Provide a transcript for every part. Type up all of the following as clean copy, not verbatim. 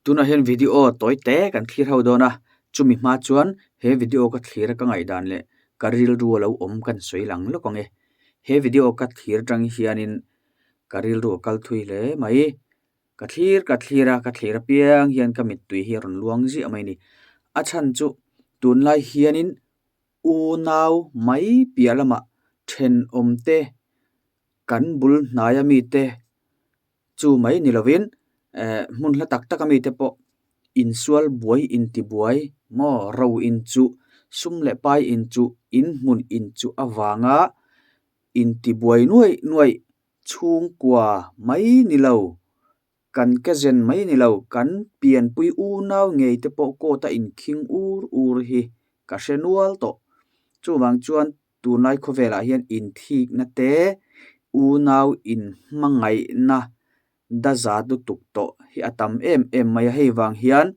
Tunah hian video tawi te kan thlir ho dawn a, chumi hma chuan he video ka thlir a ka ngaihdan leh ka rilru a lo awm kan sawi lang lawk ang e. He video ka thlir atang hianin ka rilru a kal thui hle mai. Ka thlir ka thlir a, ka thlir apiang hian ka mittui hi a rawn luang ziah mai a ni. A chhan chu tunlai hianin unau mai piah lamah thenawm te kan bul hnaia mite chu mai ni lovin eh hmun hla tak tak ami te pawh insual buai intibuai maw ro inchuh sum leh pai inchuh inhmun inchuh avanga intibuai nuaih nuaih chhungkua mai ni lo kan cousin mai ni lo kan pianpui unau ngei te pawh court a inkhing ur ur hi ka hre nual tawh chuvang chuan. Tunlai khawvelah hian inthikna te, unau inhmangaihna daza lutuk tawh hi a tam em em mai a. Hei vang hian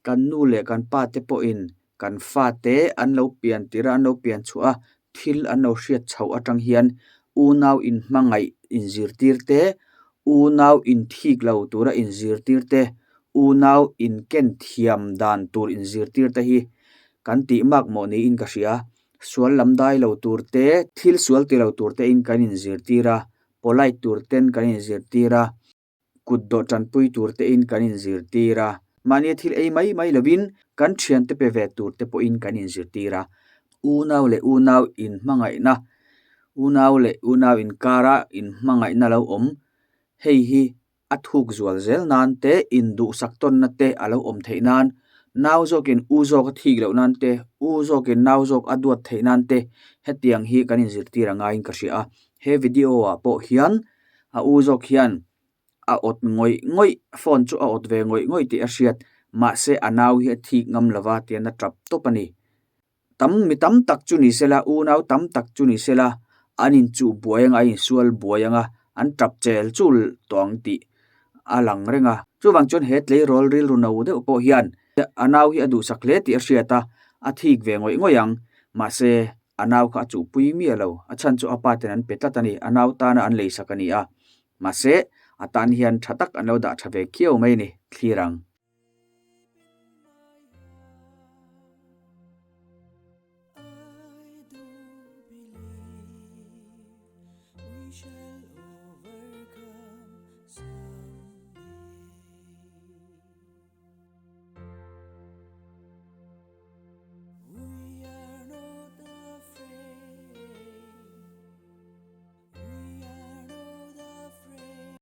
kan nu leh kan pa te pawhin kan fate an lo pian tir a, an lo pian chhuah a, thil an lo hriat chhoh atang hian unau inhmangaih inzirtir te, unau inthik lo tura inzirtir te, unau inken thiam dan tur inzirtir te hi kan tih makmawh niin ka hria. Sual lam dai lo tur te, thil sual ti lo tur te in kan inzirtir a, polite tur ten kan inzirtir a, kut dawh tanpui tur te in kan inzirtir a, mahni thil ei mai mai lovin kan thiante pe ve tur te pawhin kan inzirtir a. Unau leh unau inhmangaihna, unau leh unau inkara inhmangaihna lo awm, hei hi a thuk zual zel nan te, induhsak tawnna te a lo awm theih nan, nau zawkin u zawk a thik loh nan te, u zawkin nau zawk a duat theih nan te hetiang hi kan inzirtir a ngaiin ka hria a. He video ah pawh hian a u zawk hian a awt ngawih ngawih, phone chu a awt ve ngawih ngawih tih a hriat, mahse a nau hi a thik ngam lova tian a tap tawp a ni. Tam mi tam tak chu ni sela, unau tam tak chu ni sela, an inchuh buai anga, an insual buai anga, an tap chel chul tawh ang tih a lang reng a. Chuvang chuan he tleirawl rilru no deuh pawh hian a nau hi a duhsak hle tih a hriat a, a thik ve ngawih ngawih ang. Mahse, a nau kha a chuhpui miah lo. A chhan chu a pa ten an pe tlat a ni, a nau tana an leisak a ni a. Mahse, a tan hian tha tak an lo dah tha ve khiau mai a ni, thlir ang.